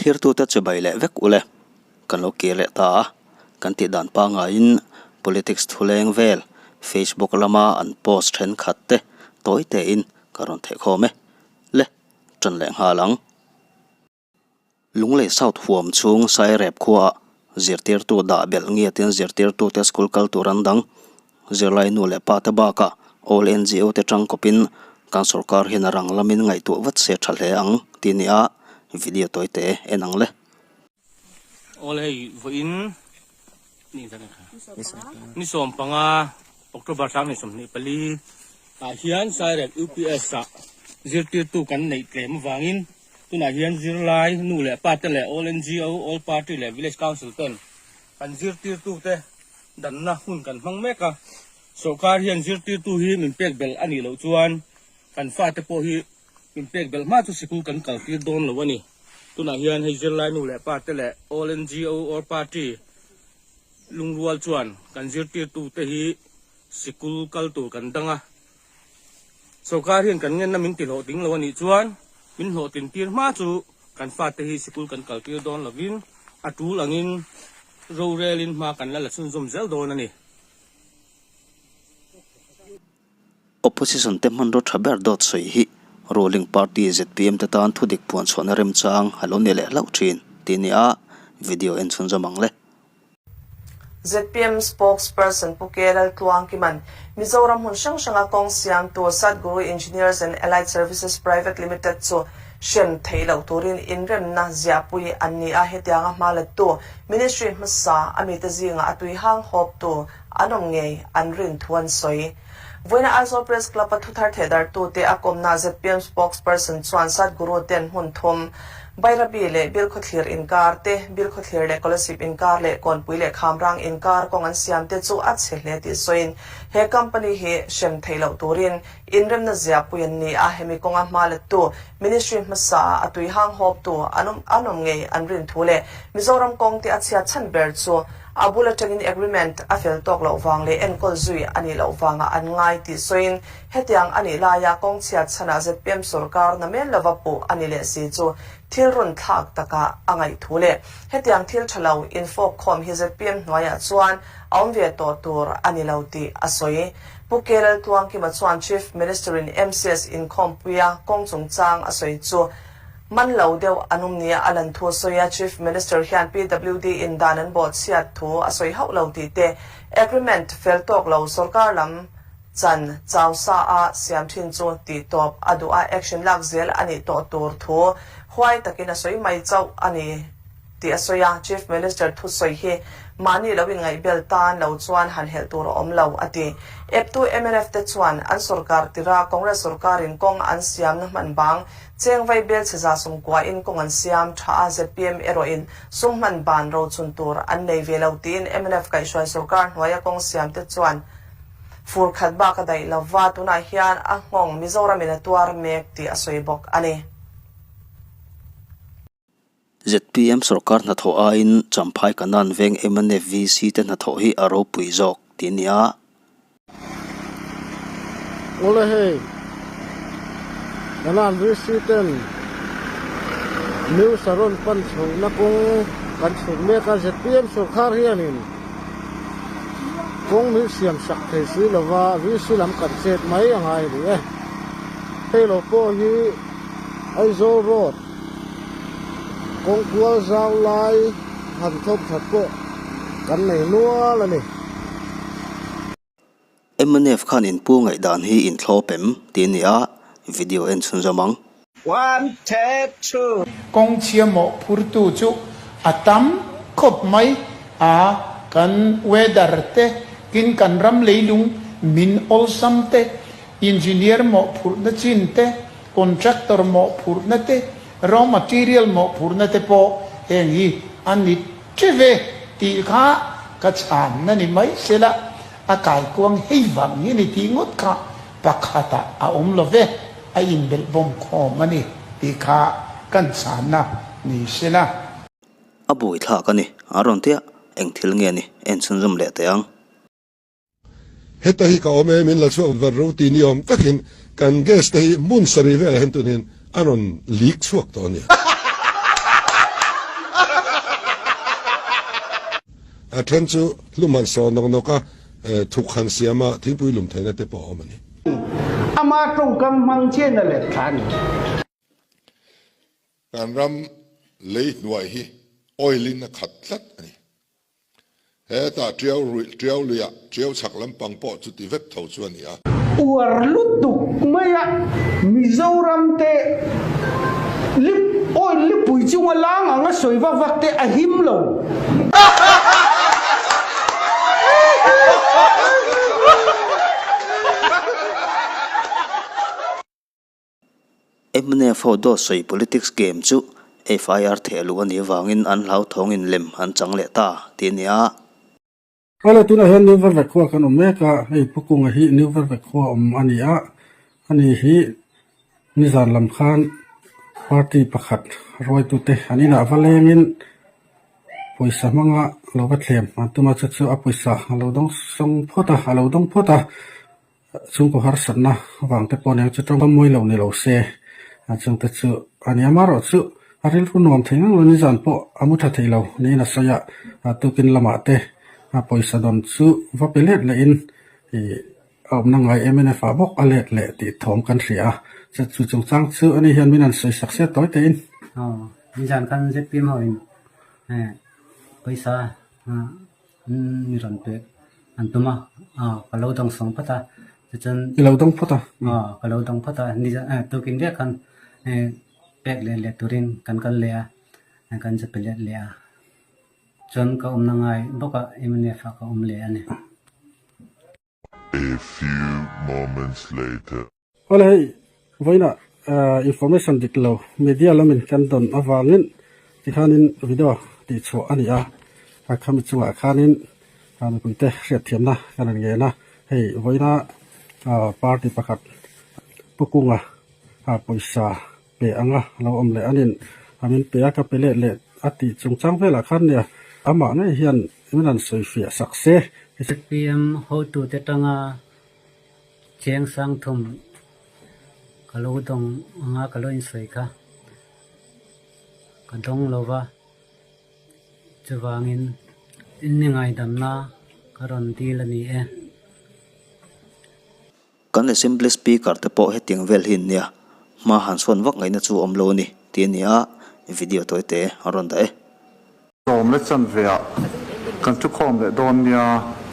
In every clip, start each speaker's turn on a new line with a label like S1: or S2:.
S1: Thlirtute chibai leh vek ule. Kan lo kir leh ta a, kan tih dan pangaiin politics thuleng vel Facebook lama an post thenkhat te tawi tein ka rawn theih khawm e. Le, tan leh nghal ang. Lunglei South huam chhung Sairep khuaah zirtirtu dah belh ngiatin zirtirtute school kal tur an dang. Zirlai nu leh pa te bakah All NGO te tangkawpin kan sorkar hian a rang lamin ngaihtuah vat se tha hle ang tih nia video tawi te en ang le.
S2: Awl hei vawiin ni 15 October 2024 ah hian Sairep UPS ah zirtirtu kan neih tlem avangin tunah hian zirlai nu leh pa te leh All NGO, All Party leh Village Council ten kan zirtirtu te danna hun kan hmang mek a, sorkar hian zirtirtu hi min pek belh a nih loh chuan kan fate pawh hi min pek belh hma chu sikul kan kaltir dawn lo a ni. Tunah hian hei zirlai nu leh pa te leh All NGO or Party lungrual chuan kan zirtirtu te hi sikul kal tur kan dang a, sorkar hian kan ngenna min ti hlawhtling lo a nih chuan min hlawhtlin tir hma chu kan fate hi sikul kan kaltir dawn lovin a tul angin rorelin hma kan la la chhunzawm zel dawn a ni.
S1: Opposition te hmanraw tha ber dawt sawi hi ruling party zpm te tan thudik puan chhuahna remchang a lo ni leh hlauh thin tih nia video en chhunzawm ang le.
S3: Zpm spokesperson Pu K Laltluangkima'n Mizoram hmun hrang hranga kawng siamtu Sadguru Engineers and Allied Services Private Limited chu hrem theih loh turin inremna ziahpui an ni a, hetianga hma lettu Ministry hmasa a mite zingah a tui hang hawptu an awm ngei an rin thu an sawi. Vawiina Aizawl Press Club-a thuthar thehdartute a kawmna zpm spokesperson chuan Sadguru ten hmun thum, Bairabi leh Bilkhawthlir inkar te, Bilkhawthlir leh Kolasib inkar leh Kawnpui leh Khamrang inkar kawng an siam te chu a chhe hle tih sawiin he company hi hrem theih loh turin inremna ziahpui an ni a, hemi kawnga hma lettu Ministry hmasa a tui hang hawptu an awm an awm ngei an rin thu leh Mizoram kawng te a chhiat chhan ber chu A bul atangin agreement a fel tawk loh vang leh enkawl zui a nih loh vangah an ngai tih sawiin hetiang a nih laia kawng chhiat chhanah zpm sorkar na mel lova puh a ni leh si chu thil run thlak takah a ngaih thu leh hetiang thil tha lo infawk khawm hi zpm hnuaiah chuan a awm ve tawh tur a ni lo tih a sawi. Pu K Laltluangkima chuan Chief Minister-in MCS inkhawmpuia kawng chungchang a sawi chu Man lo deuh an awm nia a lan thu a sawi a, Chief Minister hian PWD in dan an bawhchhiat thu a sawi hauh lo tih te, agreement fel tawk lo sorkar lam chan chau sa a siam thin chu tih tawp a duh a, action lak zel a nih tawh tur thu huai takin a sawi mai chauh a ni tih a sawi a, Chief Minister thusawi hi mahni lo inngaihbel tan lo chuan han helh tur a awm lo a ti. Eptu mnf te chuan an sorkar tira Congress sorkarin kawng an siamna hman bang Cheng vai bel chhe za sum kuain kawng an siam tha a, zpm erawhin sum hman ban rochun tur an nei ve lo tiin mnf kaihhruai sorkar hnuaia kawng siam te chuan fur khat bak a daih lova, tunah hian a nghawng Mizoramin a tuar mek tih a sawi bawk a ni.
S1: Zpm sorkar hnathawh aiin Champhai Kanan veng mnf VC te hnathawh hi a ropui zawk tih a ni a.
S4: Awle hei, Kanan VC ten New Saron pan chhohna kawng kan chhuk mek a, zpm sorkar hianin kawng min siam sak thei si lova VC lam kan chet mai a ngai a ni e. Hei lo pawh hi Aizawl Road. Kawng kual zau lai han thawm that pawh kan nei nual a ni.
S1: Mnf khan inpu ngaihdan hi inthlawp em tih a ni a, video en chhunzawm ang.
S5: One, two, two.
S6: Kawng chhia mawh phurtu chu a tam khawp mai a, kan weather te kin kan ram leilung min awlsam te, engineer mawh phurhna chin te, Contractor mawhphurhna te, raw material mawhphurhna te pawh heng hi a ni ṭe ve tih kha ka chhanna ni mai sela, a kaikuang hei vang hi ni tih ngawt kha pakhatah a awm lo ve, a inbelh bawm khawm a ni tih kha kan chhanna ni sela.
S1: A buaithlak a ni, a rawn tia, eng thil nge ni en chhunzawm leh teh ang.
S7: Heta hi ka awm e, min la chhuak vat ro ti ni awm takin kan gas te hi hmun sarih velah hian tunhin a rawn leak chhuak tawh a nia. A then chu hlum han sawn nawk nawk a, thuk han siam a, thingpui lum theihna te pawh a awm a ni.
S6: Ama tawngkam hmang chian a let thla a ni.
S7: Kan ram lei hnuai hi oil in a khat tlat a ni. Hetah Tiau ruih Tiau luiah Tiau chhak lampang pawh chuti vek tho chu a ni a.
S6: Uar lutuk maia Mizoram te lip oil lipui chunga lang anga sawi vak vak te a him lo.
S1: Mnf ho dawt sawi politics game chu FIR theh luh a nih avangin an hlauthawngin lem an chang leh ta tih a ni a.
S4: Awle tunah hian New Vervek khua kan awm mek a, hei Pu Kunga hi New Vervek khua awm a ni a, ani hi nizan lam khan party pakhat ruaitute an inah va lengin pawisa hmanga lo va thlem an tum a, chu chu a pawisa a lo dawng sawng phawt a, a lo dawng phawt a. Chhungkaw harsatna vang te pawh nia chu tawngkam mawi lo ni lo se a chungte chu a ni. Amaherawh chu a rilru nuam thei ngang lo nizan pawh a mu tha thei lo niin a sawi a, a tukin lamah te a pawisa dawn chu va pe let lehin ih a awmna ngai mnf ah bawk a let leh tih thawm kan hria a, chu chu chungchang chu ani hian min han sawi sak sia tawi tein.
S8: Aw, nizan khan zpm ho in pawisa Mi rawn pek an tum a, aw ka lo dawng sawng phawt a, tichuan
S4: I lo dawng phawt a?
S8: Aw ka lo dawng phawt a, tukin vek khan pek leh leh turin kan kal leh a, kan zu pe let leh a, chuan ka awmna ngai bawk a mnf ah ka awm leh a ni.
S9: A few moments later.
S4: Awle hei vawiinah information dik lo media lamin kan dawn avangin tikhanin video tih chhuah a ni a, a khami chungah khanin mipuite hriatthiamna kan rawn ngen a, hei vawiina party pakhat Pu Kunga pawisa pe anga lo awm leh anin a min pe a ka pe let leh a tih chungchang velah khan nia amah ngei hian min rawn sawi fiah sak se.
S8: Zpm hotute tanga Cheng sang thum ka lo dawng anga ka lo insawi kha ka dawng lo va, chuvangin inni ngaidamna ka rawn dil a ni e.
S1: Kan Assembly Speaker te pawh hetiang vel hi an nia, hma han sawn vak ngaihna chu awm lo a ni tih a ni a, video tawi te a rawn dah e.
S10: Sawm leh chanve ah kan thukhawm leh dawn nia,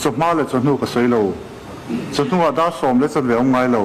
S10: chawhma leh chawhnu ka sawi lo, chawhnu ah dar 10:15 awm ngai lo.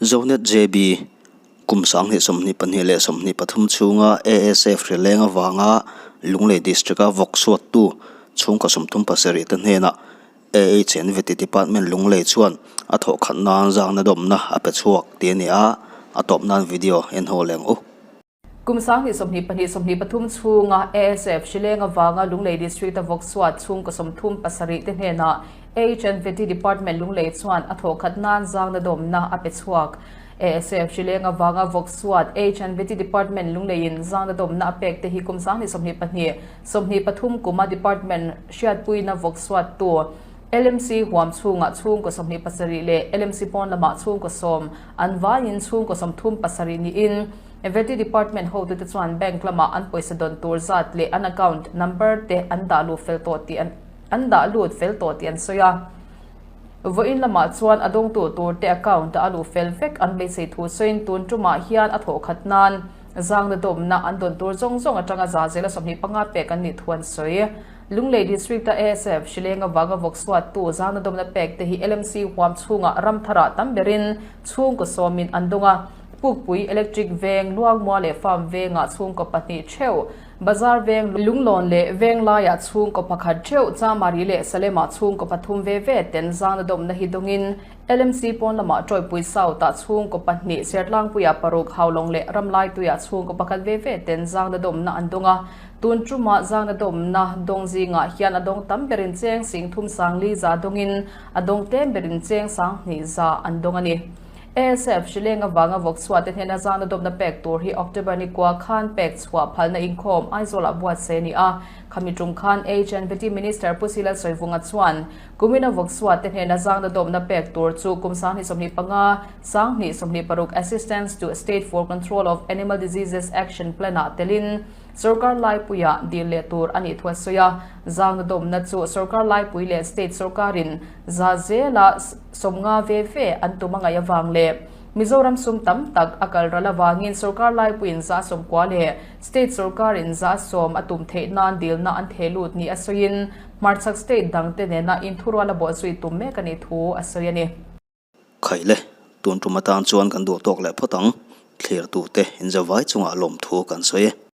S1: Zonet JB, Kum 2022 leh 23 chhunga ASF hrileng avanga Lunglei District-a vawk suattu chhungkaw 37 te hnenah AHN Vety Department Lunglei chuan a thawh khat nan zangna dawmna a pe chhuak tih a ni a, a tawp nan video en haw leng u.
S11: Kum 2022 23 chhunga ASF hrileng avanga Lunglei District-a vawk chhuat chhungkaw 37 te hnenah AHN Vety Department Lunglei chuan a thawh khat nan zangna dawmna a pe chhuak. ASF hrileng avanga vawk chhuat AHN Vety Department Lungleiin zangna dawmna a pek te hi kum 2022 23 kuma Department hriatpuina vawk suattu LMC huam chhungah chhungkaw 27 leh LMC pawn lamah chhungkaw 10 an vaiin chhungkaw 37 niin Vety Department hotute chuan bank lamah an pawisa dawn tur zat leh an account number te an dah lut fel tawh tih an dah lut fel tawh tih an sawi a. Vawiin lamah chuan a dawngtu turte account a luh fel vek an beisei thu sawiin tun tumah hian a thawh khat nan Zangna dawmna an dawn tur zawng zawng atanga za zela 25 pek an nih thu an sawi. Lunglei District-a ASF hrileng avanga vawk suattu zangna dawmna pek te hi LMC huam chhungah ram tharah tam berin chhungkaw sawmin an dawng a. Pukpui Electric Veng, Luangmua leh Farm Vengah chhungkaw pahnih theuh, Bazar Veng, Lunglawn leh Venglaiah chhungkaw pakhat theuh, Chamari leh Salemah chhungkaw pathum ve ve ten zangna dawmna hi dawngin LMC pawn lamah Tawipui South-ah chhungkaw pahnih, Sertlangpuiah paruk, Haulawng leh Ramlaituiah chhungkaw pakhat ve ve ten zangna dawmna an dawng a. Tun tumah zangna dawmna dawng zingah hian a dawng tam berin cheng sing thum sang li za dawngin a dawng tlem berin cheng sang hnih za an dawng a ni. ASF hrileng avanga vawk chhuah te hnena zangna dawpna pek tur hi October ni kua khan pek chhuah phalna inkhawm Aizawlah buatsaih a ni a. Khami tum khan HNVT Minister Pu Sila Sawivunga chuan kumina vawk chhuah te hnena zangna dawpna pek tur chu kum 2025, 2026 Assistance to State for Control of Animal Diseases Action Plan-ah telin Sorkar laipuia dil leh tur a nih thu a sawi a. Zangna dawpna chu sorkar laipui leh state sorkarin za zela 50 ve ve an tum a ngaih avang leh Mizoram sum tam tak a kal ral avangin sorkar laipuiin za 90 leh state sorkarin za 10 a tum theih nan dilna an theh lut ni a sawiin hmarchhak state dangte nena inthurual a bawhzui tum mek a nih thu a sawi a ni.
S1: Khaile, tun tum atan chuan kan duh tawk leh phawt ang, thlirtute inzavai chungah lawmthu kan sawi e.